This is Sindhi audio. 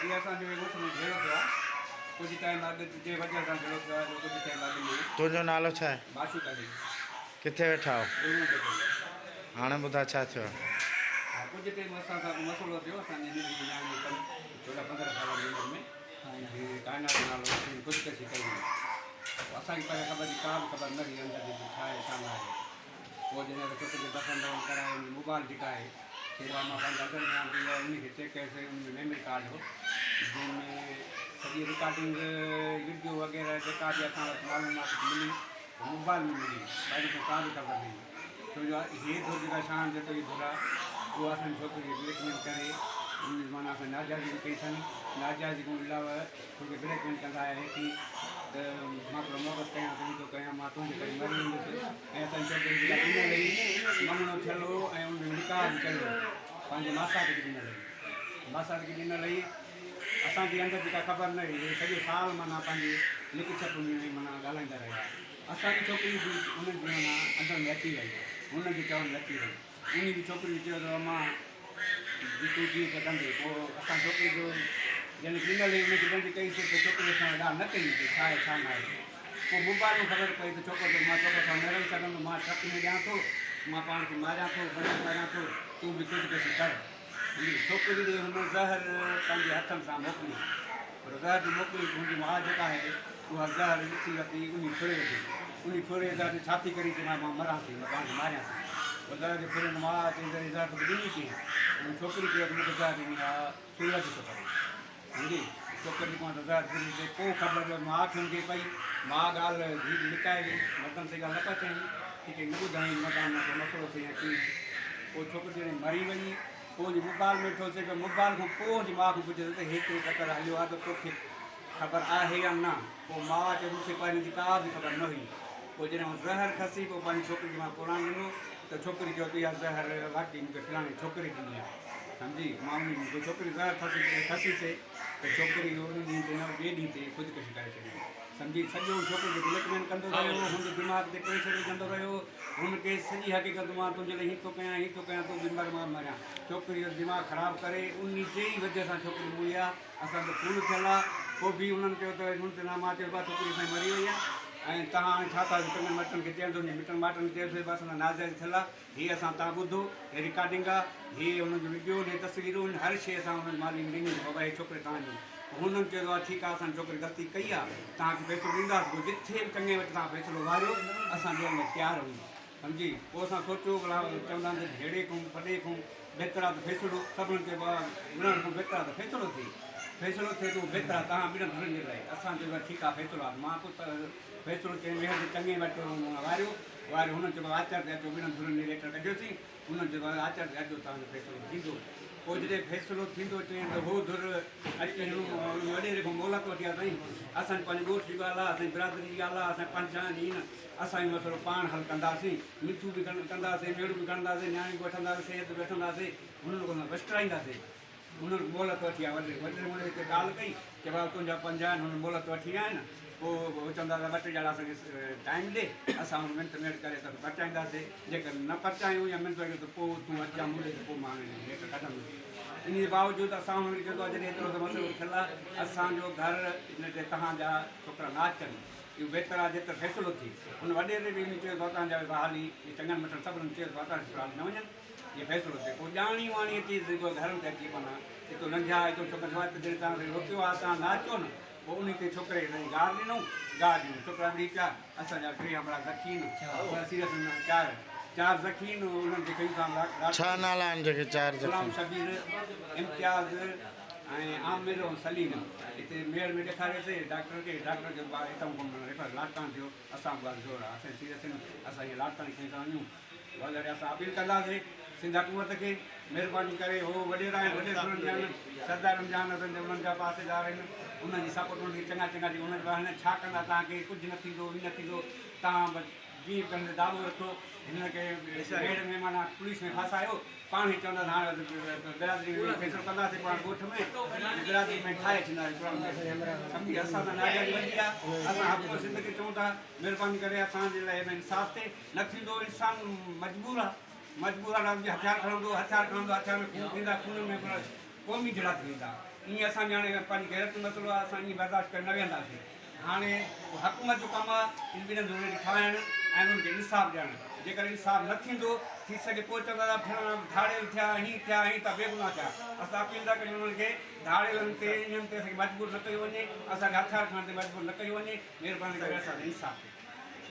هي اسان جو ڳوٺ ۾ جهيڙو ٿيو آهي ڪجهه ٽائيم اڳ جي وجه سان جهيڙو ٿيو آهي جو ڪجهه ٽائيم اڳ ۾. تنهنجو نالو ڇا آهي؟ معشوق علي. ڪٿي ويٺا آهيو؟ گلمون ٽڪري. هاڻي ٻڌاء ڇا ٿيو آهي؟ ها ڪجهه ٽائيم اسان سان مسئلو ٿيو اسان جي ننڍي نياڻي 14 15 سالن جي عمر ۾ جي ڪائنات نالو هن خودڪشي ڪئي هئي پوء اسان کي پهريان خبر جي ڪا به خبر نه هئي اندر جي ڇا آهي ڇا نه آهي پوء جڏهن اسان ڇوڪري جو دفن دفن ڪرائي ان جي موبائل جيڪا آهي سي اها مان پنهنجي هٿن ۾ آندي ۽ ان کي چيڪ ڪيوسين ان ۾ ميمري ڪارڊ هو جنهن ۾ سڄي رڪارڊنگ وڊيو وغيره جيڪا به اسان وٽ معلومات ملي موبائل ۾ ملي ٻاهرين کان ڪا به خبر نه هئي ڇو جو هي ڌر جيڪا شان جتوئي ڌر آ اها اسان جي ڇوڪري کي بليڪ ميل ڪري ان جي معنيٰ اسان ناجائزي به ڪئي اٿن ناجائزي کان علاوه هن کي بليڪ ميل ڪندا آيا هيٺي ته مان توکي محبت ڪيان ٿو هي ٿو ڪيان مان تنهنجي ڪري مري ويندس ۽ اسان جي ڇوڪري جيڪا ڏنل هئي مڱڻو ٿيل هو ۽ ان جو نڪاح به ڪيل هو پنهنجي ماسات کي ڏنل هئي ماسات کي ڏنل هئي اسان کي اندر جي ڪا خبر نه هئي سڄو سال معنيٰ پنهنجي لڪ ڇپ ۾ معنيٰ ڳالهائيندا رهيا اسان جي ڇوڪري به انهن جي معنيٰ اندر ۾ اچي وئي، هنن جي چوڻ ۾ اچي وئي. انهي به ڇوڪري به چيو ته امان جي تون جيئن ته ڪندي. پوء اسان ڇوڪري جو جنهن ڏنل هئي ان کي ويندي ڪئي سي ته ڇوڪري اسان سان ڳالهه نه ڪئي ته ڇا آهي ڇا نه آهي. پوء موبائل مان خبر پئي ته ڇوڪرو چيو مان توکان سواء نه رهي سگهندو مان ٽرڪ ۾ ڏيان ٿو مان پاڻ کي ماريان ٿو بندوق ماريان ٿو تون به خودڪشي ڪر. هن ڇوڪري ڏي هن زهر پنهنجي هٿن سان موڪلي پر زهر جو موڪلي ته هن جي ماء جيڪا آهي اها زهر ڏسي ورتي انهي ڦري وڌي انهي ڦري زهر جو ڇا ٿي ڪرين چي مان مران ٿي مان پاڻ کي ماريان ٿي پوء زهر جي ڦري هن ماء چيس زهر زهر توکي ڏني ڪنهن هن ڇوڪري چيو ته مون کي زهر ڏني آ سورج ڇوڪري سمجهي ڇوڪري جيڪو آ زهر ڦري ڏي پوء خبر پيو ماء کي هن کي پئي ماء ڳالهه ڌيء جي لڪائي وئي مردن سين ڳالهه نه پهچائين ٺيڪ نه ٻڌائين متان ڪو مسئلو ٿئي يا ڪيئن پوء ڇوڪري جڏهن مري وئي پوء جي موبائل ۾ ڏٺوسين ته موبائل کان پوء جي ماء کان پڇيس ته هيترو قتل هليو آهي ته توکي خبر آهي يا نه؟ پوء ماء چيو مون کي پهرين جي ڪا به خبر نه هئي. پوء جڏهن هن زهر کسي پوء پنهنجي ڇوڪري کي مان قرآن ڏنو ته ڇوڪري چيو ته اها زهر واقعي مون کي فلاڻي ڇوڪري ڏني آهي. سمجهي مان انهي ڏينهن پوء ڇوڪري زهر کسي سي ته ڇوڪري ان ڏينهن تي نه ٻئي ڏينهن تي خودڪشي ڪري ڇڏي. سمجهي سڄو ڇوڪري کي بليڪ ميل ڪندو رهيو هن جي دماغ تي پريشر وجهندو رهيو. هن کي سڄي حقيقت مان تنهنجي لاء هين ٿو ڪيان هين ٿو ڪيان تون به مر مان به مريان. ڇوڪري جو دماغ خراب ڪري انهي جي ئي وجه سان ڇوڪري موئي آ اسان جو خون ٿيل آ پوء به انهن چيو ته هن تي مان چيو ڀا ڇوڪري اسان جي مري وئي آ ۽ توهان هاڻي ڇا ٿا چڱن مٽن کي چئن ٿو مٽن مائٽن کي چيوسي ڀا اسان سان ناجائز ٿيل آ هي اسان تان ٻڌو هي رڪارڊنگ آ هي انهن جو وڊيو هي تصويرون هن هر شي اسان انهن مالي ۾ ڏني بابا هي ڇوڪري توهان جي هنن چيو ته ٺيڪ آ اسان ڇوڪري غلطي ڪئي آ توهان کي فيصلو ڏينداسين پوء جٿي به چڱي وٽ توهان فيصلو واريو اسان ڏيڻ لاء تيار آهيون سمجهي پوء اسان سوچيو ڀلا چوندا آهن ته جهيڙي کان ڦڏي کان بهتر آ ته فيصلو سڀني چيو بابا وڙهڻ کان بهتر آ ته فيصلو ٿئي فيصلو ٿئي ته اهو بهتر آ توهان ٻنهن ڌرين جي لاء اسان چيو ته ٺيڪ آ فيصلو آ مان پوء فيصلو چئي ميهڙ جي چڱي وٽ واريو واريو هنن چيو بابا آچر تي اچو ٻنهن ڌرين ڏي ليٽر ڪڍيوسين هنن چيو ته آچر تي اچو توهان جو فيصلو ٿيندو. پوء جڏهن فيصلو ٿيندو چيائين ته هو ڌر اچي هن وڏيري کان مهلت وٺي آ سائين اسان جي پنهنجي ڳوٺ جي ڳالهه آ اسان جي برادري جي ڳالهه آ اسان پنهنجا آهن اسان اهو مسئلو پاڻ حل ڪنداسين منٿون به ڪنداسين ميڙون به کڻنداسين نياڻيون به وٺنداسين صحت به وٺنداسين هنن کان اسان بچرائينداسين. هنن مهلت وٺي آيا. وڏيري هن هتي ڳالهه ڪئي چي بابا تنهنجا پنج آهن هنن مهلت وٺي ويا آهن پوء هو چوندا ته ٻه ٽي ڄڻا اسان کي ٽائيم ڏي اسان هن منٿ ميڙ ڪري توکي پرچائينداسين جيڪڏهن نه پرچايون يا منٿ ڪيون ته پوء تون اچجان مون ڏي ته پوء مان ليٽر ڪڍندس ان جي باوجود اسان هنن کي چوندو آهي جڏهن ايترو مسئلو ٿيل آهي اسان جو گهر ان تي توهان جا ڇوڪرا نه اچن اهو بهتر آهي جيتر فيصلو ٿئي هن وڏيري به ائين چيو ته توهان جا بحالي چڱن مٺن سڀني چيو ته توهان جا ڇوڪرا هلي نه وڃن جي فيصلو ٿئي پوء ڄاڻي واڻي اچي جيڪو گهرن تي اچي پنا اتو لنگهيا اتو ڇوڪرن چيو ته جڏهن توهان کي روڪيو آهي توهان نه اچو نه پوء انهي تي ڇوڪري کي سائين گار ڏنو گار ڏنو ڇوڪرا وڙهي پيا اسان جا ٽي همراهه زخمي آهن سيريس آهن چار چار زخمي آهن انهن کي کڻي اسان ڇا نالا آهن جيڪي چار زخمي؟ غلام شبير، امتياز ۽ عامر ۽ سليم هتي ميهڙ ۾ ڏيکاريوسي ڊاڪٽر کي ڊاڪٽر چيو ته هتان کان ريفر لاڙڪاڻو ٿيو اسان به ڳالهه زور آهي اسان سيريس آهن اسان هيئن لاڙڪاڻي کڻي ٿا وڃون وغيره اسان اپيل ڪنداسين سنڌ حڪومت کي مھرباني ڪري ھو وڏيرا آھن وڏي ڌرن جا آھن سردارن جا آھن اسان جا انھن جا پاسيدار آھن انھن جي سپورٽ انھن کي چڱا چڱا جي انھن جا آھن ڇا ڪندا توھان کي ڪجھ نه ٿيندو ھي نه ٿيندو توھان بس جيئن به ڪنھن تي داٻو رکيو ھنن کي ريڊ ۾ معنيٰ پوليس ۾ ڦاسايو پاڻ ئي چوندا ته هاڻ برادري ۾ فيصلو ڪنداسين پاڻ ڳوٺ ۾ برادري ۾ ٺاهي ڇڏينداسين قرآن سمجهي اسان سان ناجائزي وڌي آهي اسان حڪومت سنڌ کي چئون ٿا مهرباني ڪري اسان جي لاء انصاف ٿئي نه ٿيندو انسان مجبور آهي مجبور آهي هٿيار کڻندو هٿيار کڻندو هٿيار ۾ خون ٿيندا خون ۾ قومي جهڙا ٿي ويندا. ائين اسان به هاڻي پنهنجي غيرت جو مسئلو آهي، اسان ائين برداشت ڪري نه ويهنداسين. هاڻي حڪومت جو ڪم آهي ان ٻنهن ڌرين کي ٺاهڻ ۽ انهن کي انصاف ڏيڻ. جيڪڏهن انصاف نه ٿيندو، ٿي سگهي پوء چوندا ته ڦلاڻا ڌاڙيل ٿيا، هين ٿيا، هين ٿيا، بيگناهه ٿيا. اسان اپيل ٿا ڪريون انهن کي ڌاڙيلن تي انهن تي اسان کي مجبور نه ڪيو وڃي، اسان کي هٿيار کڻڻ تي مجبور نه ڪيو وڃي، مهرباني ڪري اسان سان انصاف ڪيو.